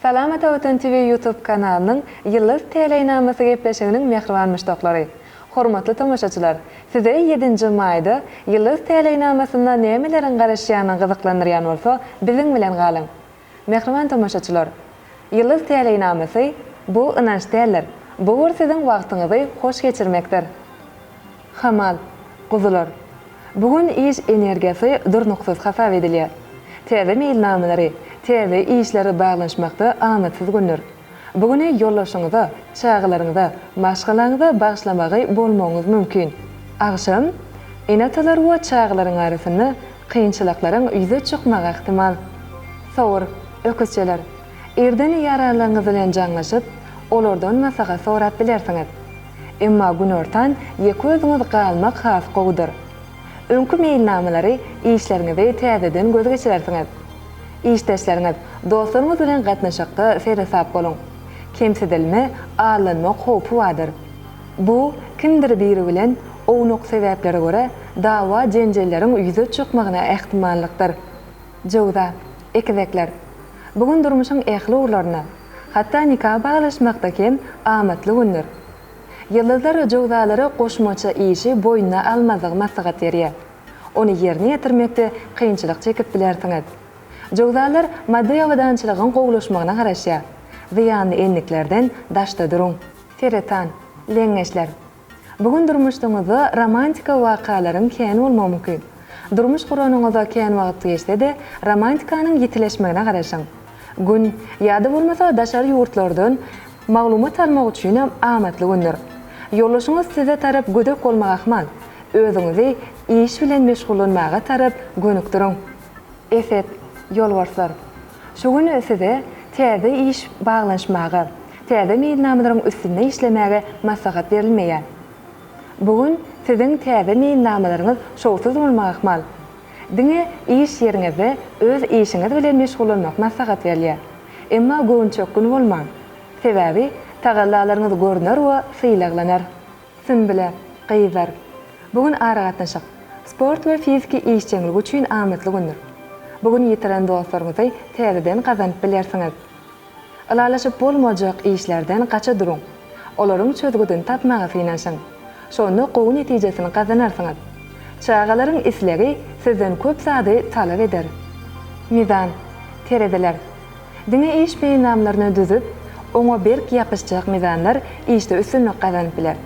Salam Ata Watan TV YouTube kanalynyň Ýyldyz täleýnamasy gepleşiginiň mähriban muşdaklary! Hormatly tomaşaçylar, size ýedinji maýda Ýyldyz täleýnamasynda nämeleriň garaşýanyny gyzyklandyrýan bolsa, biziň bilen galyň! Mähriban tomaşaçylar! Ýyldyz täleýnamasy, bu ynanç däldir. Bu bir siziň wagtyňyzy hoş geçirmekdir. Hamal, guzular. Bu gün iş energiýasy durnuksyz hasap edilýär. Täze meýilnamalary, täze işleri baglanyşmakda amatsyz gündür. Bu güni ýoldaşyňyza, çagalaryňyza, maşgalaňyza bagyşlamagy bolmagyňyz mümkin. Agşam ene-atalar we çagalaryň arasynda kynçylyklaryň ýüze çykmagy ähtimal. Sowur, öküzçeler. Irden ýaranlaryňyz bilen jaňlaşyp, olardan maslahat sorap bilersiňiz. Emma günortan ýeke özüňiz galmak has gowudyr. Öňki meýilnamalary, işleriňizi täzeden göz geçirersiňiz. Işdeşleriňiz, dostlaryňyz bilen gatnaşykda seresap boluň. Kemsidilme, aldanmak howpy bardyr. Bu, kimdir biri bilen ownuk sebäplere görä dawa-jenjelleriň ýüze çykmagyna ähtimallykdyr. Jöwza, ekizekler. Bu gün durmuşyň ähli ugurlarynda, hatda nika baglaşmakda hem amatly gündür. Ýyldyzlar jöwzalara goşmaça işi boýnuna almazlygy maslahat berýär. Ony ýerine ýetirmekde kynçylyk çekip bilersiňiz. Jöwzalar maddy abadançylygyň gowulaşmagyna garaşýar. Zyýanly endiklerden daşda duruň. Seretan, leňňeçler. Bu gün durmuşyňyzda romantika wakalaryň kän bolmagy mümkin. Durmuş guranyňyza kän wagt geçse-de, romantikanyň ýitileşmegine garaşyň. Gün, ýa-da bolmasa daşary ýurtlardan maglumat almak üçinem amatly gündür. Ýoldaşyňyz size tarap gödek bolmagy ahmal. Özüňizi iş bilen meşgullanmaga tarap gönükdiriň. Eset, ýolbarslar. Şu gün size täze iş baglanyşmaga, täze meýilnamalaryň üstünde işlemäge maslahat berilmeýär. Bu gün siziň täze meýilnamalaryňyz şowsuz bolmagy ahmal. Diňe iş ýeriňizde öz işiňiz bilen meşgullanmak maslahat berilýär. Emma göwünçökgün bolmaň. Sebäbi tagallalaryňyz görner we sylaglanar. Sünbüle, gyzlar. Bu gün aragatnaşyk, sport we fiziki işjeňlik üçin amatly gündür. Bu gün ýitiren dostlaryňyzy täzeden gazanyp bilersiňiz. Ylalaşyp bolmajak işlerden gaça duruň. Olaryň çözgüdini tapmaga synanyşyň. Şonda gowy netijesini gazanarsyňyz. Çagalaryň islegi sizden köp zady talap eder. Mizan, tereziler. Diňe iş meýilnamalaryny düzüp, oňa berk ýapyşjak mizanlar işde üstünlik gazanyp biler.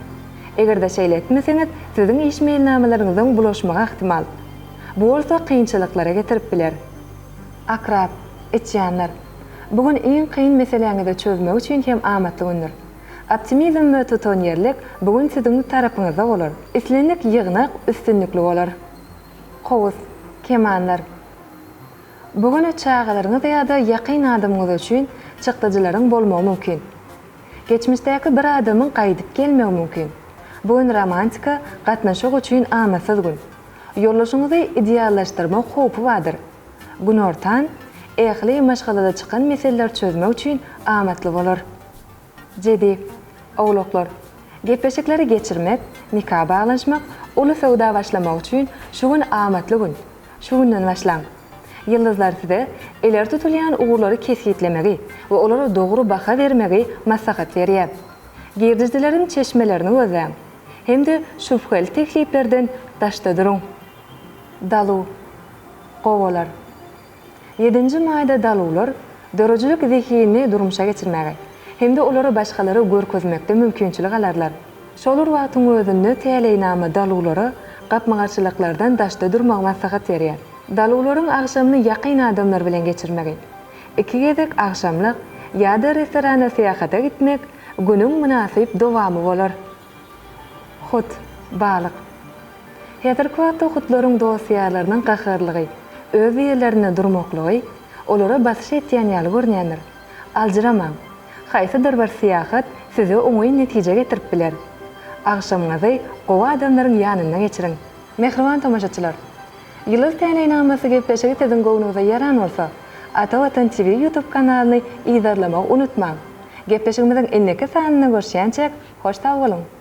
Eger-de şeýle etmeseňiz, siziň iş meýilnamalaryňyzyň bulaşmagy ähtimal. Bu bolsa kynçylyklara getirip biler. Akrap, içýanlar. Bu gün iň kyn meseläňizi çözmek üçin hem amatly gündür. Optimizm we tutanýerlik bu gün siziň tarapyňyzda bolar. Islendik ýygnak üstünlikli bolar. Kowus, kemanlar. Bu gün çagalaryňyz ýa-da ýakyn adamyňyz üçin çykdajylaryň bolmagy mümkin. Geçmişdäki bir adamyň gaýdyp gelmegi mümkin. Bu gün romantika gatnaşyk üçin amatsyz gün. Ýoldaşyňyzy ideallaşdyrmak howpy bardyr. Günortan, ähli maşgalada çykan meseleleri çözmek üçin amatly bolar. Jedi, owlaklar. Gepleşikleri geçirmek, nika baglanyşmak, uly söwda başlamak üçin şu gün amatly gün. Şu günden başlaň. Ýyldyzlar size ileri tutulýan ugurlary kesgitlemegi we olara dogry baha bermegi maslahat berýär. Girdejileriň çeşmelerini gözläň hem-de şübheli tekliplerden daşda duruň. Daluw. Gowalar. Ýedinji maýda daluwlar döredijilik zehinini durmuşa geçirmäge hem-de olary başgalara görkezmekde mümkinçilik alarlar. Şol bir wagtyň özünde täleýnama daluwlara gapma-garşylyklardan daşda durmagy maslahat berýär. Daluwlaryň agşamyny ýakyn adamlar bilen geçirmegi, iki gezek agşamlyk ýa-da restorana syýahata gitmek günüň mynasyp dowamy bolar. Hut, balyk. Häzirki wagtda hutlaryň dost-ýarlarynyň gaharlygy, öz ýerlerinde durmaklygy olara basyş etýän ýaly görünýändir. Aljyramaň. Haýsydyr bir syýahat size oňyn netije getirip biler. Agşamyňyzy gowy adamlaryň ýanynda geçiriň. Mähriban tomaşaçylar! Ýyldyz täleýnamasy gepleşigi siziň göwnüňize ýaran bolsa, Ata Watan TV YouTube kanalyny yzarlamagy unutmaň! Gepleşigimiziň indiki sanynda görüşýänçäk, hoş sag boluň!